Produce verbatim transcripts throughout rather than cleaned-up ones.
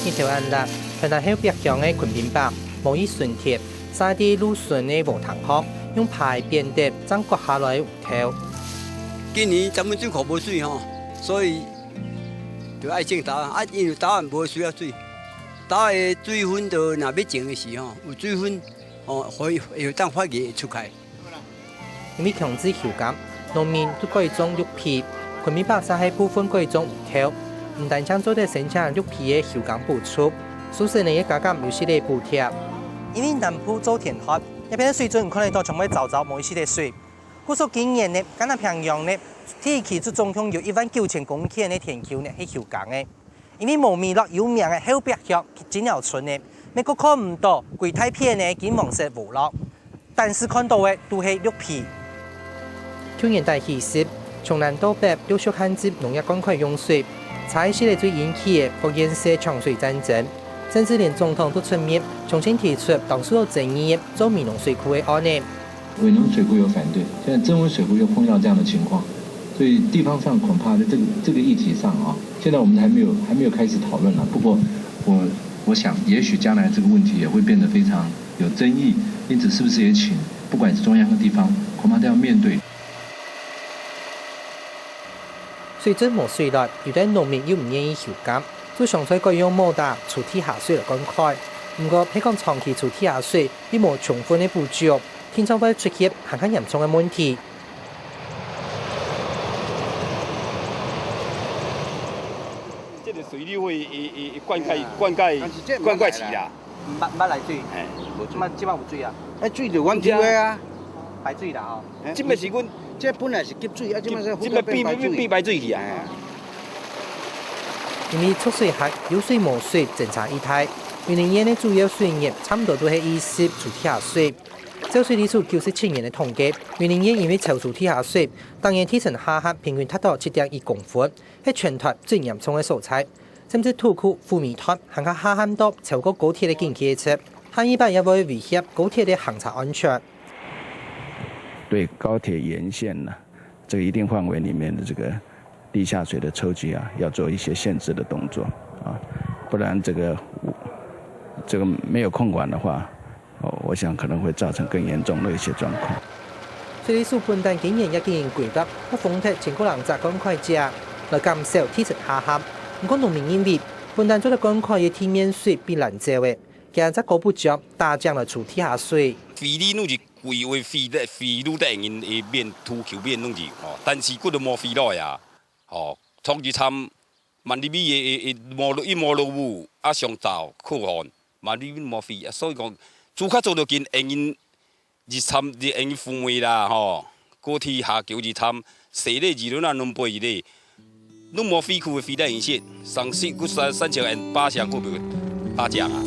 日頭恁烈，臺南後壁鄉个墾丁伯，無意巡田，煞在路脣个禾埕項，用耙仔扁忒正割下來个芋頭。今年咱們水庫無水吼，所以就愛種豆仔，啊，因為豆仔無需要水，豆仔个水分就若欲種个時吼，有水分，吼，會，會當發芽出來。 因為強制休耕，農民都改種綠肥，墾丁伯煞係部分改種芋頭，毋單淨做得申請綠肥个休耕補助，收成呢也加減有息个補貼。因為南部做田坵，這片个水圳看得到全部係燥燥無一息个水。故所今年呢，該片平洋呢，第一期就總共有一萬九千公頃个田坵呢係休耕个。 因為無米落有名个後壁鄉金寮村呢，乜過看毋到歸大片个金黃色禾落，單淨看到个都係綠肥。舊年底起勢，從南到北陸續限制農業灌溉用水，差一息仔就引起个各縣市搶水戰爭，甚至連總統都出面，重新提出當受到爭議个曾文溪水庫个案呢。 文溪水庫有反對，現在曾文溪水庫又碰到這樣的情況，所以地方上恐怕在這個，這個議題上啊，現在我們還沒有，還沒有開始討論了。不過我，我想，也許將來這個問題也會變得非常有爭議，因此是不是也請，不管是中央和地方，恐怕都要面對。水圳無水來，有兜農民又毋願意休耕，就想出改用摩打抽地下水來灌溉。毋過，係講長期抽地下水， 又無充分个補給，定著會出現還較嚴重个問題。這个水流會，會，會灌溉，灌溉，但是這毋捌來啦。灌溉池啦。毋捌，毋捌來水。嘿。這馬，這馬有水啊？啊，水就阮抽的啊。排水啦吼。嘿。這馬是阮，這本來是急水，啊，這馬是這馬變，變，變排水去啊。嘿。因為蓄水溪有水無水，爭差異大。雲林縣个主要水源差毋多都係以抽地下水。 照水利署九十七年个統計，雲林縣因為抽抽地下水，逐年地層下陷平均達到七點一公分，係全台最嚴重个所在。甚至土庫、富美段還較下陷到超過高鐵个警戒值，下一擺也會威脅高鐵个行車安全。對高鐵沿線呢，這個一定範圍裡面的這個地下水的抽取啊，要做一些限制的動作啊，不然這個，這個沒有控管的話， 哦，我想可能會造成更嚴重的一些狀況。水利署本旦今年也已經規劃，要封忒千過零隻灌溉井，來減少地層下陷。毋過農民認為，本旦做得灌溉个地面水被攔走咧，驚再過不著打井來抽地下水。肥料攏是規劃肥料，肥料等因會免土球免攏是吼，但是骨都無肥料呀，吼，從一站萬里米會，會，會無落，一無落雨，啊，上燥，可汗。 嘛，你無肥啊，所以講，做較做到緊，會用一站，會用富美啦，吼，高鐵下橋一站，洗禮二輪啊，兩杯咧，你無肥庫的肥得用食，上市个三，三千元八箱股票大獎啊！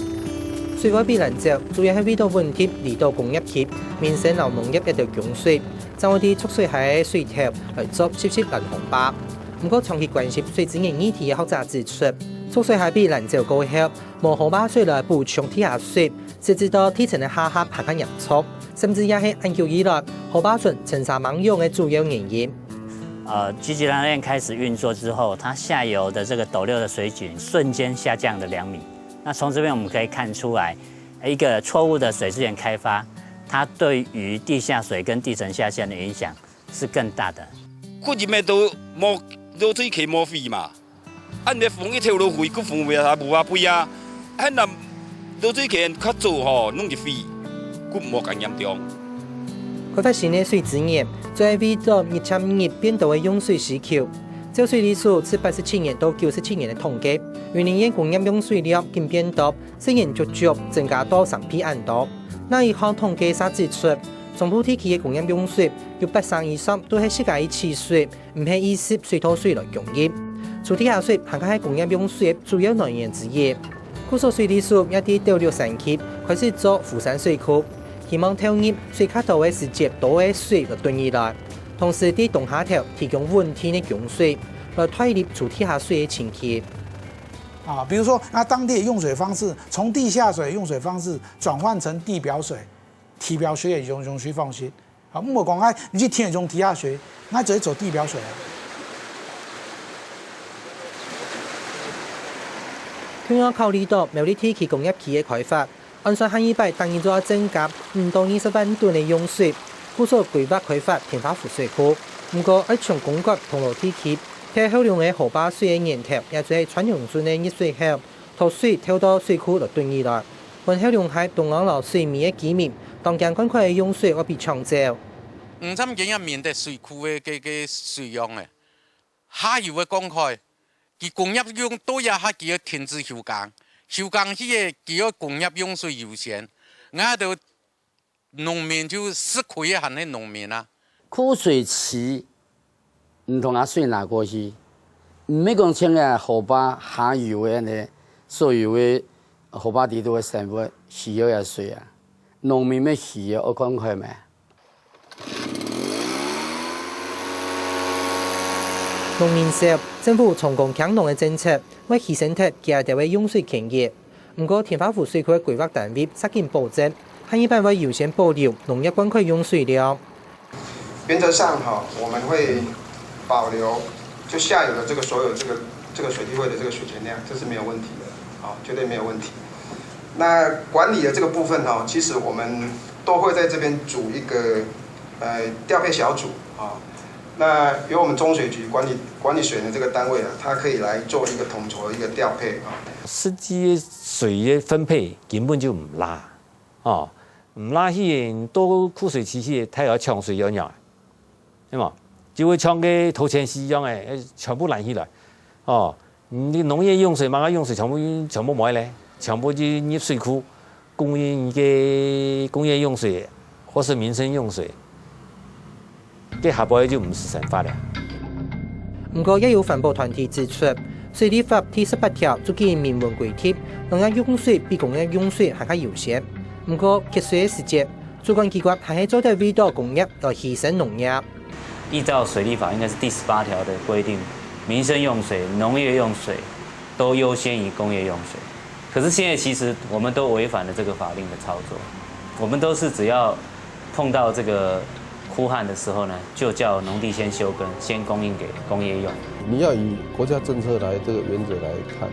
水會被攔走，主要係為著穩定離島工業區、民生摎農業一條供水，正會在蓄水溪个水頭來做集集攔河壩。毋過，長期關心水資源議題个學者指出，蓄水溪被攔走過後， 無河壩水來補充地下水，直至到地層个下陷還較嚴重，甚至也係恁久以來河壩脣沉沙猛湧个主要原因。呃，G G Line開始運作之後，它下游的這個斗六的水井瞬間下降了兩米。那從這邊我們可以看出來，一個錯誤的水資源開發，它對於地下水跟地層下陷的影響 是更大的。骨入面都無，落水溪無水嘛，啊，你放一條落水，骨放袂下，無法飛啊。啊，若落水溪較早吼，攏入水，骨無恁嚴重。開發新个水資源，主要為著日漸日變多个用水需求。照水利署自八十七年到九十七年个統計，雲林縣工業用水量緊變多， 雖然足足增加到三倍恁多。另一項統計也指出，中部地區个工業用水有八成以上都係自家去取水，毋係依賴水道水來供應。抽地下水還較係工業用水个主要來源之一。故所水利署也在斗六山區開始做湖山水庫，希望投入水較多个時節，多个水來囤起來，同時在冬下頭提供穩定个供水，來脫離抽地下水个情形。 啊，比如說，那當地的用水方式，從地下水用水方式轉換成地表水，地表水个用，用水方式。啊，毋好講，哎，你去田用地下水，那直接走地表水啊。中央考慮到苗栗地區工業區个開發，按算下二擺逐年就愛增加五到二十萬噸个用水，故所規劃開發天花湖水庫。毋過，愛從公館銅鑼地區，透後龍个河壩水个源頭，也就係川陽圳个熱水口，拖水透到水庫來囤起來，分後龍溪東港摎水尾个居民當驚灌溉个用水會被搶走。五站街也面對水庫个个个水樣誒，下游个灌溉，佢工業用到這下佢要停止休耕，休耕去个佢要工業用水優先，𠊎兜農民就食虧个還係農民啊。枯水期，毋通拿水拿過去，毋係講像个河壩下游个呢，所有个河壩底肚个生物需要个水啊，農民乜需要愛灌溉咩？農民少，政府長工強農个政策，會犧牲忒佢兜个用水權益。毋過，天花湖水庫个規劃單位煞緊保證，下二擺會優先保留農業灌溉用水量。原則上哈，我們會保留就下游的這個所有這個這個水利會的這個水權量，這是沒有問題的，啊，絕對沒有問題。那管理的這個部分哈，其實我們都會在這邊組一個呃調配小組啊，那由我們中水局管理管理水的這個單位啊，它可以來做一個統籌的一個調配啊。實際水个分配根本就毋罅，哦，毋罅去，到枯水期去，大家搶水要仰，對無？就會像个頭前溪一樣誒，全部攔起來，哦，你農業用水、麼个用水全部全部無咧，全部就入水庫，供應个工業用水或是民生用水。 該下背就毋使生活了。毋過，也有環保團體指出，水利法第十八條就既明文規定，農業用水比工業用水還較優先。毋過，缺水个時節，主管機關還係做得為著工業來犧牲農業。依照水利法，應該是第十八條的規定，民生用水、農業用水都優先於工業用水。可是現在其實我們都違反了這個法令的操作，我們都是只要碰到這個 枯旱的時候呢，就叫農地先休耕，先供應給工業用。你要以國家政策來這個原則來看，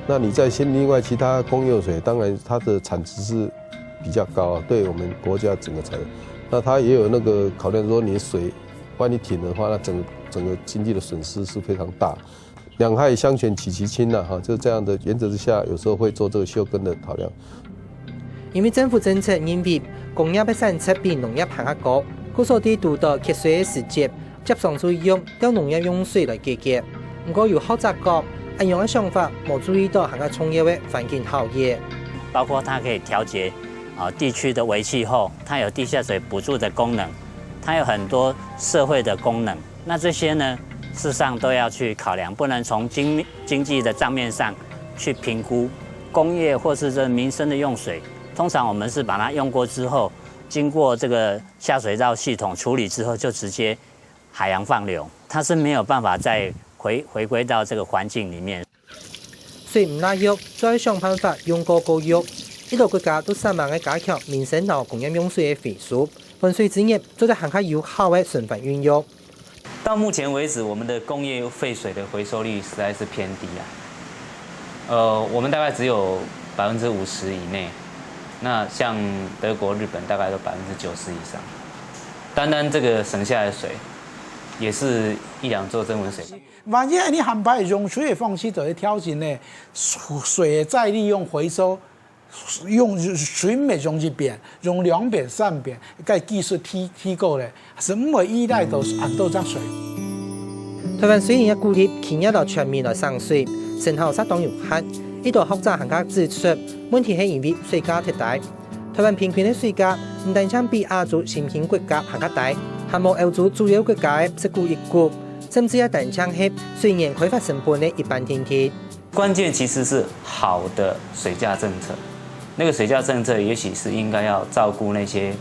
那你再先另外其他工業水，當然它的產值是比較高，對我們國家整個產，那它也有那個考量說你水萬一停的話，那整個整個經濟的損失是非常大。兩害相權取其輕啦，哈，就這樣的原則之下，有時候會做這個休耕的考量。 因為政府政策認為，工業个產值比農業還較高，故所在堵著缺水个時節，輒常就用調農業用水來解決。毋過有學者講，恁樣个想法無注意著還較重要个環境效益。包括它可以調節啊地區的微氣候，它有地下水補助的功能，它有很多社會的功能。那這些呢，事實上都要去考量，不能從經經濟的帳面上去評估工業或是這民生的用水。通常我們是把它用過之後，經過這個下水道系統處理之後，就直接海洋放流，它是沒有辦法再回回歸到這個環境裡面。水毋罅浴，就愛想辦法用過過浴。一兜國家都煞猛个加強民生摎工業用水个回收，分水資源做得還較有效个循環運用。 到目前為止，我們的工業廢水的回收率實在是偏低啊。呃，我們大概只有百分之五十以內，那像德國、日本大概都百分之九十以上。單單這個省下的水，也是一兩座曾文水。萬一你下擺用水个方式就係調整呢，水个再利用回收， 用水毋係用一遍，用兩遍、三遍，該技術提提高咧，係毋會依賴到恁多隻水。台灣雖然也鼓勵企業摎全民來省水，成效煞當有限。一兜學者還較指出，問題係因為水價忒低。台灣平均个水價毋單淨比亞洲新興國家還較低，還無歐洲主要國家个十股一股，甚至也單淨係水源開發成本个一半定定。 關鍵其實是好的水價政策。那個水價政策也許是應該要照顧那些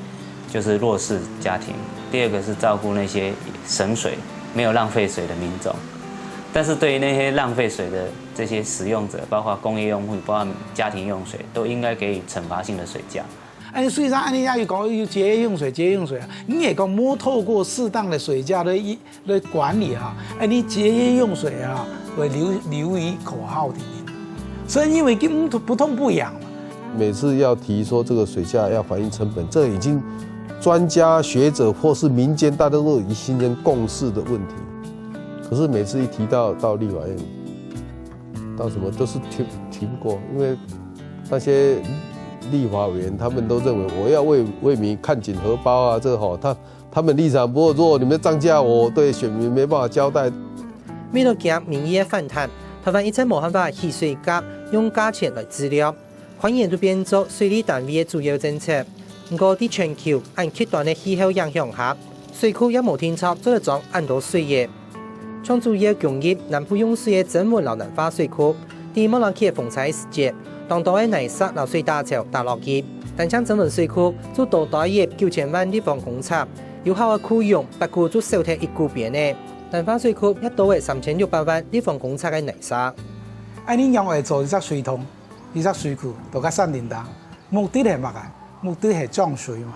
就是弱勢家庭，第二個是照顧那些省水、沒有浪費水的民眾。但是對於那些浪費水的這些使用者，包括工業用戶、包括家庭用水，都應該給予懲罰性的水價。 哎，所以講，恁樣也有講有節約用水，節約用水啊。你也講無透過適當的水價來一來管理哈，哎，你節約用水哈，會留留於口號裡面。正因為佢毋痛，不痛不癢嘛。每次要提說這個水價要反映成本，這已經專家學者或是民間大家都已經形成共識的問題。可是每次一提到到立法院，到什麼都是停停過，因為那些立法委員他們都認為我要為為民看緊荷包啊，這吼他他們立場不過，如果你們漲價，我對選民沒辦法交代。為了驚民意个反彈，台灣一直無辦法去水價用價錢來衡量，寬源就變做水利單位个主要政策。毋過，在全球恁極端个氣候影響下，水庫也無定著做得裝恁多水个。像主要供給南部用水个曾文摎南化水庫，在莫拉克風災時節，當多个泥石摎水打樵打落去，單淨曾文水庫就多堆入九千萬立方公尺，有效个庫容八股就少忒一股邊仔。南化水庫也多仔三千六百萬立方公尺个泥沙。恁樣仰會做一隻水塘、一隻水庫，都个山頂頂，目的係麼个？目的係裝水嘛。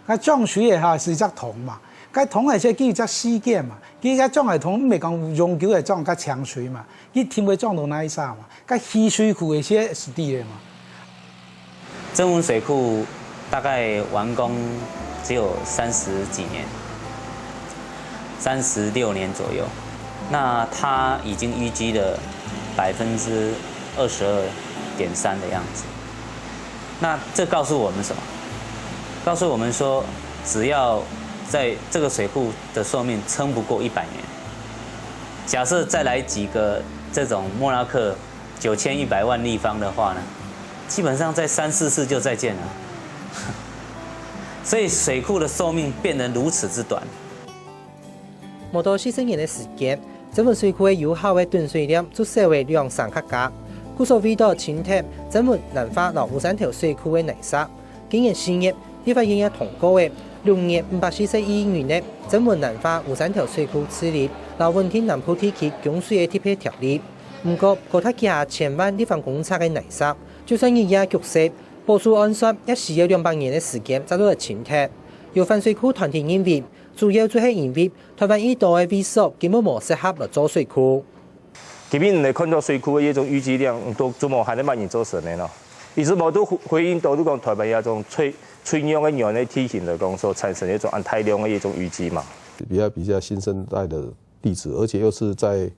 該裝水个哈係一隻塘嘛，該塘个係佢一隻時間嘛，佢該裝个塘毋係講永久个裝个淨水嘛，佢定會裝到泥沙嘛，該起水庫个係時間嘛。曾文水庫大概完工只有三十几年，三十六年左右，那它已经淤积了百分之二十二点三的样子。那这告诉我们什么？告诉我们说，只要在这个水库的寿命撑不过一百年，假设再来几个这种莫拉克九千一百万立方的话呢，基本上在三四次就再见了。所以水库的寿命变得如此之短。無到四十年个時間，曾文水庫个有效个囤水量就少仔兩成較加。故所為到清忒曾文、南化摎烏山頭水庫个泥沙，今年四月，立法院也通過仔六億五百四十億元个曾文、南化、烏山頭水庫治理摎穩定南部地區供水个特別條例。毋過，高達幾下千萬立方公尺个泥沙，就算日夜逐洗，保守按算也需要兩百年个時間才做得清忒。有反水庫團體認為，主要就係因為 台灣已多个位所根本無適合來做水庫。今日你看到水庫个一種淤積量，都這麼還能幫你做成的咯。意思無都回應到，就講台灣有一種脆脆弱个軟个地形來講，所產生一種很大量个一種淤積嘛。比較比較新生代的地質，而且又是在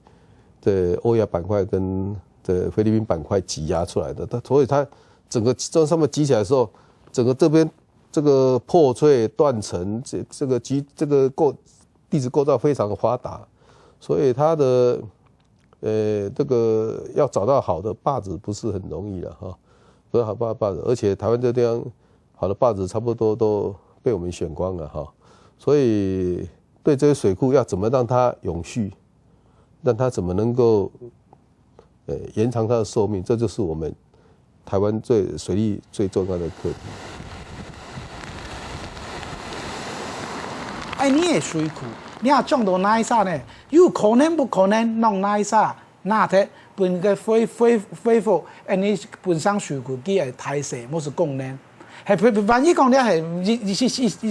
这歐亚板块跟这菲律宾板块挤压出来的，它所以它整个这上面挤起来的时候，整个这边这个破碎断层，这这个基这个构地质构造非常的发达，所以它的呃这个要找到好的坝子不是很容易了哈，不是好好的坝子，而且台湾这地方好的坝子差不多都被我们选光了哈，所以对这些水库要怎么让它永续，让它怎么能够呃延长它的寿命，这就是我们台湾最水利最重要的课题。哎，你个水库，你也種到泥沙呢？有可能不可能弄泥沙，拿忒分个恢恢恢复，哎，你本身水库佢个大小，无是功能。系，万一讲你系一一一一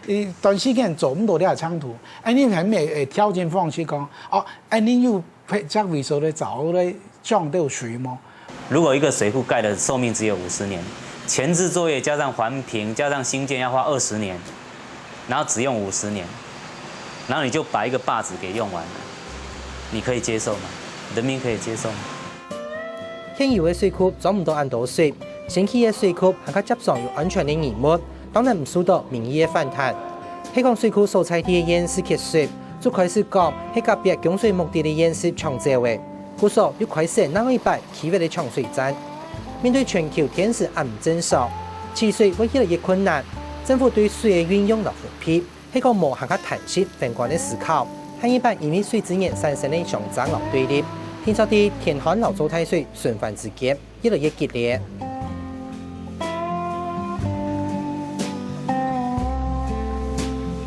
一一段时间做毋到你个长度，哎，你系毋系调整方式讲，哦，哎，你有 配只位所咧走咧降到水無？如果一个水库盖的寿命只有五十年，前置作业加上环评加上新建要花二十年，然后只用五十年，然后你就把一个坝子给用完了，你可以接受吗？人民可以接受吗？现有个水库装毋到恁多水，新起个水库还較接上有安全个疑问， 当然毋受到民意个反弹。係讲水库所在地个縣市缺水，就开始讲係隔壁供水目的个县市抢走个，故所又开始另外一擺區域个搶水戰。面對全球天時恁毋正常，取水會越來越困難，政府對水个運用摎分配，係講無還較彈性宏觀个思考，還一擺因為水資源產生个相爭摎對立，定著在天旱摎做大水循環之間越來越激烈。